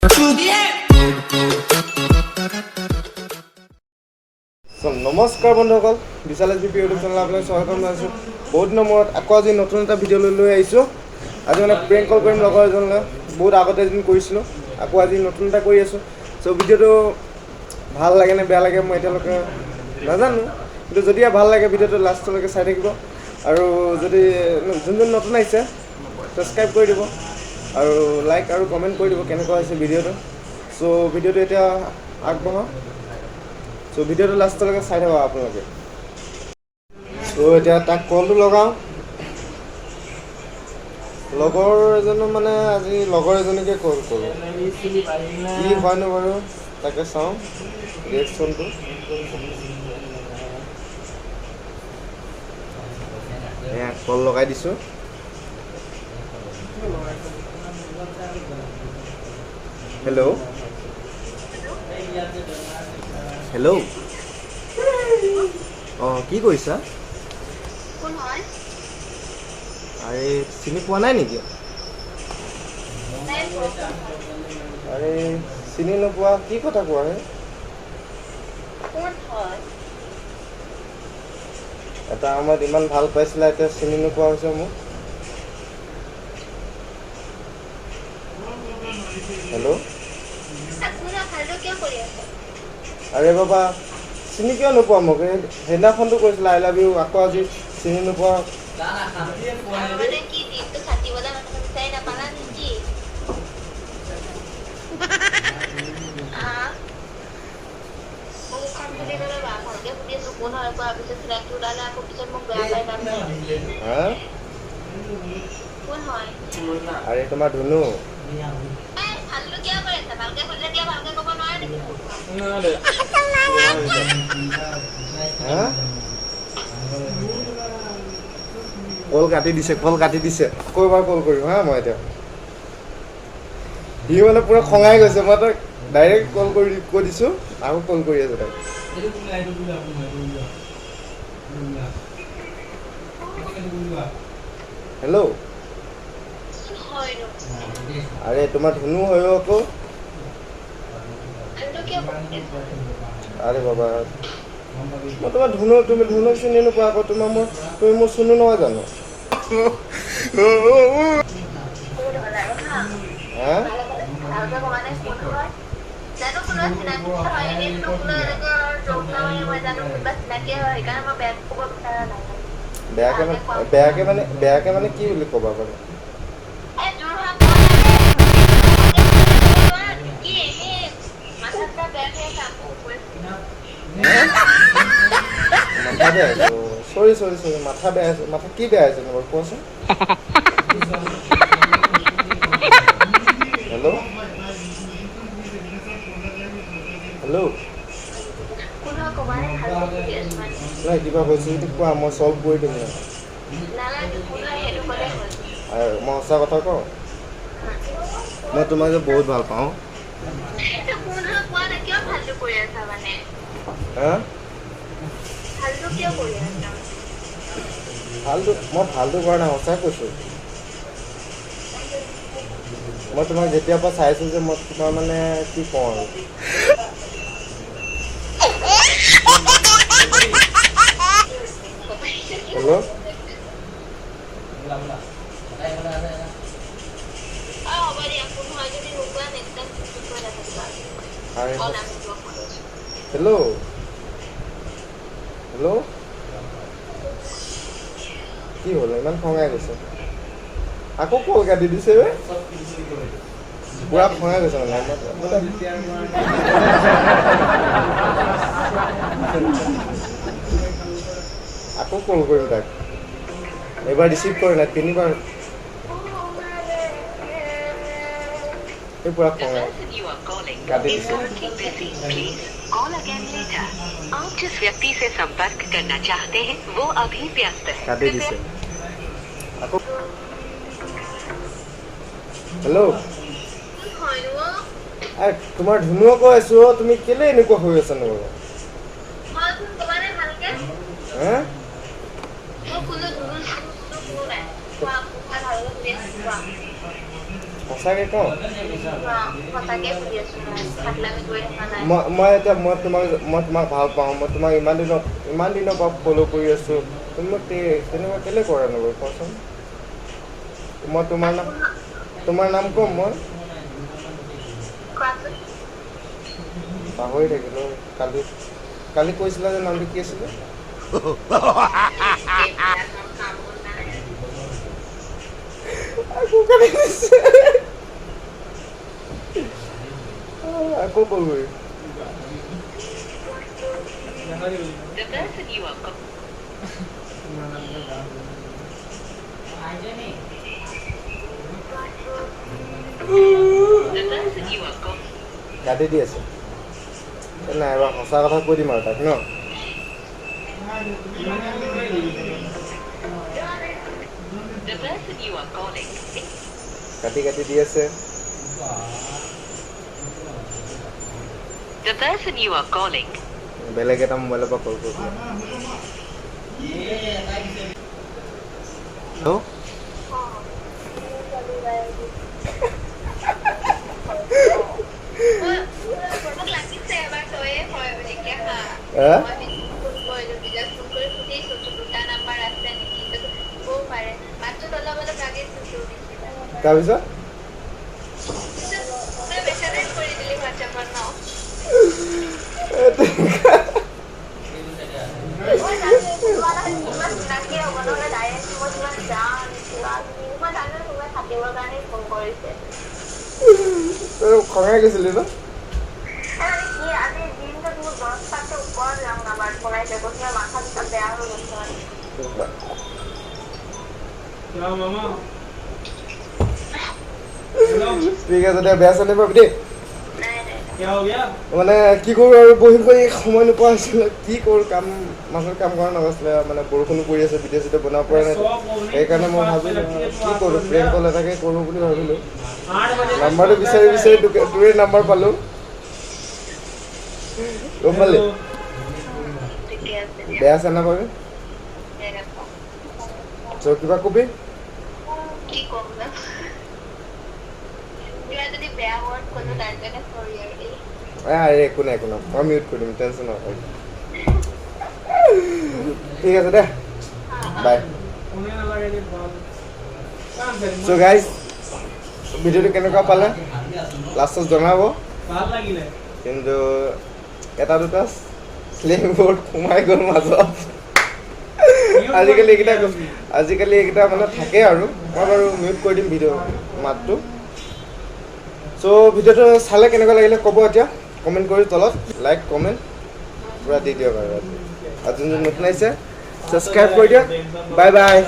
চ' নমস্কাৰ বন্ধুসকল, বিশাল S B P YouTube চেনেলত আপোনাক স্বাগতম জনাইছোঁ। বহুত দিনৰ মূৰত আকৌ আজি নতুন এটা ভিডিঅ' লৈ লৈ আহিছোঁ। আজি মানে প্ৰেংক কল কৰিম লগৰ এজনলৈ। বহুত আগতে এদিন কৰিছিলোঁ, আকৌ আজি নতুন এটা কৰি আছোঁ। চ' ভিডিঅ'টো ভাল লাগে নে বেয়া লাগে মই এতিয়ালৈকে নাজানো, কিন্তু যদি ভাল লাগে ভিডিঅ'টো লাষ্টলৈকে চাই থাকিব। আৰু যদি যোন যোন নতুন আহিছে, ছাবস্ক্ৰাইব কৰি দিব আৰু লাইক আৰু কমেণ্ট কৰি দিব কেনেকুৱা হৈছে ভিডিঅ'টো। চ' ভিডিঅ'টো এতিয়া আগবঢ়াওঁ। চ' ভিডিঅ'টো লাষ্টলৈকে চাই থাকক আপোনালোকে। চ' এতিয়া তাক কলটো লগাওঁ। লগৰ এজনো মানে আজি লগৰ এজনীকে কল কৰোঁ, কি হয়নো বাৰু তাকে চাওঁ ৰিয়েকশ্যনটো। এয়া কল লগাই দিছোঁ। হেল্ল' হেল্ল', অঁ, কি কৰিছা? কোন হয়? আৰে, চিনি পোৱা নাই নেকি? নাই পোৱা। আৰে, চিনি নোপোৱা, কি কথা কোৱা হে? কোন হয়? এটা সময়ত ইমান ভাল পাইছিলা, এতিয়া চিনি নোপোৱা হৈছে মোক। হেল্ল'। কোন হয়? ফাল্টু কিয় কৰি আছে? আৰে বাবা, চিনি কিয় নোপোৱা মোক? এই সেইদিনাখনতো কৈছিলা I love you, আকৌ আজি চিনি নোপোৱা। আৰু মানে কি দিনটো ছাতিবলৈ মানুহ বিচাৰি নাপালা নেকি? হা? মুখখন খুলি নল'বা, ভালকে সুধি আছো কোন হয় কোৱাৰ পিছত। চিনাকি ওলালে আকৌ পিছত মোক বেয়া পাই যাম। হা? কোন হয়? আৰে, তোমাৰ ধুনু। এই, ফাল্টু কিয় কৰি আছা? ভালকে সুধি থাকিলে ভালকে ক'ব নোৱাৰা নেকি কোন হয়? হা? কল কাটি দিছে, কল কাটি দিছে। আকৌ এবাৰ কল কৰিম। হা, মই এতিয়া সি মানে পুৰা খঙাই গৈছে। মই তাক ডাইৰেক্ট কল কৰি কৈ দিছোঁ, আকৌ কল কৰি আছে তাক। হেল্ল'। কোন হয়নো? আৰে, তোমাৰ ধুনু হয় অ' আকৌ। ফাল্টু কিয় কৰি আছা? আৰে বাবা, মই তোমাৰ ধুনু, তুমি ধুনুক চিনি নোপোৱা আকৌ? তোমাৰ মোৰ, তুমি মোৰ চুনু নহয় জানো? বহুত হ'ল আৰু হা। হা? ভালকে ক'বা নে কোন হয়? জানো কোনোবা চিনাকি হয়, এনেইতো কোনো এনেকে জোক নামাৰে। মই জানো কোনোবা চিনাকিয়ে হয়, সেইকাৰণে মই বেয়া ক'ব বিচৰা নাই। বেয়াকে মানে, বেয়াকে মানে, বেয়াকে মানে কি বুলি ক'বা বাৰু? এই, দূৰ হোৱা কি এনেই মাথা চাথা বেয়া হৈ আছে আকৌ কৈ। মাথা বেয়া হৈছে? চৰি চৰি চৰি, মাথা বেয়া হৈছে। মাথা কি বেয়া হৈছে বাৰু কোৱাচোন। Hello' hello'. কোন হয় ক'বা নে? ভালকে সুধি আছো মানে। নাই, কিবা হৈছে যদি কোৱা, মই চল্ভ কৰি দিম। নালাগে, কোন হয় সেইটো ক'লে হ'ল। আৰু মই সঁচা কথা কওঁ, মই তোমাক যে বহুত ভাল পাওঁ। কোন হয় কোৱা না, কিয় ফাল্টু কৰি আছা মানে? হা? ফাল্টু কিয় কৰি আছা? ভালটো, মই ভালটো কৰা নাই, সঁচাই কৈছোঁ। মই তোমাক যেতিয়াৰ পৰা চাইছোঁ যে মই তোমাৰ মানে কি কওঁ আৰু। হেল্ল'। অ, হ'ব দিয়া, কোন হয় যদি নোকোৱা, নেক্সট টাইম ফোন কৰি নাথাকিবা। আৰে কল আমি ব্লক কৰিছো। হেল্ল' হেল্ল', কি হ'ল, ইমান খঙাই গৈছে? আকৌ কল কাটি দিছে বে। পুৰা খঙাই গৈছে মানে। আকৌ কল কৰিম তাক। এইবাৰ ৰিচিভ কৰে নাই, তিনিবাৰ। এই পুৰা The খঙাই person you are calling काटी is दिसे। currently busy. Please call again later. आप जिस व्यक्ति से संपर्क करना चाहते हैं वो अभी व्यस्त है। কাটি कृपया দিছে আকৌ। হেল্ল'। কোন হয়নো অ? আৰে, তোমাৰ ধুনুৱে কৈ আছো অ', তুমি কেলে এনেকুৱা হৈ আছানো বাৰু? হয়, কোন ক'বা নে ভালকে? হা? মোৰ কোনো ধুনু চুনু কোনো নাই। কোৱা, কোন হয় ভালকে সুধি আছো, কোৱা। সঁচাকৈ কওঁ। সঁচাকে সুধি আছো মই, ফাটলামি কৰি থকা নাই। মই এতিয়া মই তোমাক ভাল পাওঁ। মই তোমাক ইমান দিনৰ পৰা ফ'ল' কৰি আছোঁ। তুমি মোক তেনেকুৱা কেলৈ কৰা নাই বাৰু, কোৱাচোন? মই তোমাৰ নাম ক'ম মই? কোৱাচোন। পাহৰি থাকিলোঁ। কালি কালি কৈছিলা যে, নামটো কি আছিলে? এইবিলাক কামো নাই। আকৌ কাটি দিছে। আকৌ কল কৰিম। The person you are calling The person you are calling কাটি দি আছে। এই নাই, এবাৰ সঁচা কথা কৈ দিম আৰু তাক ন। The person you are calling কাটি কাটি দি আছে। The person you are calling বেলেগ এটা মোবাইলৰ পৰা কল কৰিছিলে। হেল্ল'। অঁ, ছোৱালী। মোক লাগিছে এবাৰ তয়ে হয় বুলি হা। হা? মই ফোন কৰিলো, বিজয়ক ফোন কৰি সুধিছো, তোৰ দুটা নাম্বাৰ আছে নেকি? হ'বও পাৰে। মাতটোত অলপ অলপ লাগিছে তোৰ নিচিনা। তাৰপিছত? তই মেছেজে কৰি দিলি হোৱাটছএপত ন? মই জানো কোনোবা নহয় কোনোবা চিনাকিয়ে হ'ব, নহ'লে ডাইৰেক্ট মই কিমান যাম কিবা কিবি। মই জানো কোনোবাই খাটিবৰ কাৰণেই ফোন কৰিছে। তই খঙাই গৈছিলি ন? মানে কি, আজি দিনটোত মোৰ 10 পাকটো ওপৰত ৰং নাম্বাৰ ফোন আহিছে, কৈছো নহয়, মাথা চাথা বেয়া হৈ গৈছে মানে। क्या मामा, हेलो। ঠিক আছে দে, বেয়া চেয়া নাপাবি দেই। নাই নাই। क्या हो गया? মানে কি কৰোঁ আৰু, বহি বহি সময় নোপোৱা হৈছিলোঁ। কি কৰোঁ, কাম মাজত কাম কৰা নগৈছিলে। মানে বৰষুণো পৰি আছে, ভিডিঅ' চিডিঅ' বনাব পৰা নাই। সেইকাৰণে মই ভাবিলোঁ কি কৰোঁ, প্ৰেংক কল এটাকে কৰোঁ বুলি ভাবিলোঁ। 8 बजे। নাম্বাৰটো বিচাৰি বিচাৰি তোৰে নাম্বাৰ পালোঁ, গম পালি? ঠিকে আছে দিয়া। বেয়া চেয়া নাপাবি। বেয়া নাপাওঁ। চ' কিবা কবি? কি ক'ম ন, কিবা যদি বেয়া ৱৰ্ড ক'লো তাৰ কাৰণে চৰি আৰু দেই। এ আৰে, একো নাই, একো নাই। মই মিউট কৰি দিম, টেনশ্যন নলবি। ঠিক আছে দে, বাই। होने न लगे जी बाल काम करी। চ' গাইজ, ভিডিঅ'টো কেনেকুৱা পালে লাষ্টত জনাব। ভাল লাগিলে। কিন্তু এটা দুটা শ্লেং ৱৰ্ড সোমাই গ'ল মাজত। আজিকালি এইকেইটা মানে থাকে আৰু। মই বাৰু মিউট কৰি দিম ভিডিঅ' মাতটো। চ' ভিডিঅ'টো চালে কেনেকুৱা লাগিলে ক'ব এতিয়া কমেণ্ট কৰি তলত। লাইক, কমেণ্ট পূৰা দি দিয়ক। আৰু আজি আৰু যোন যোন নতুন আহিছে, ছাবস্ক্ৰাইব কৰি দিয়ক। Bye bye.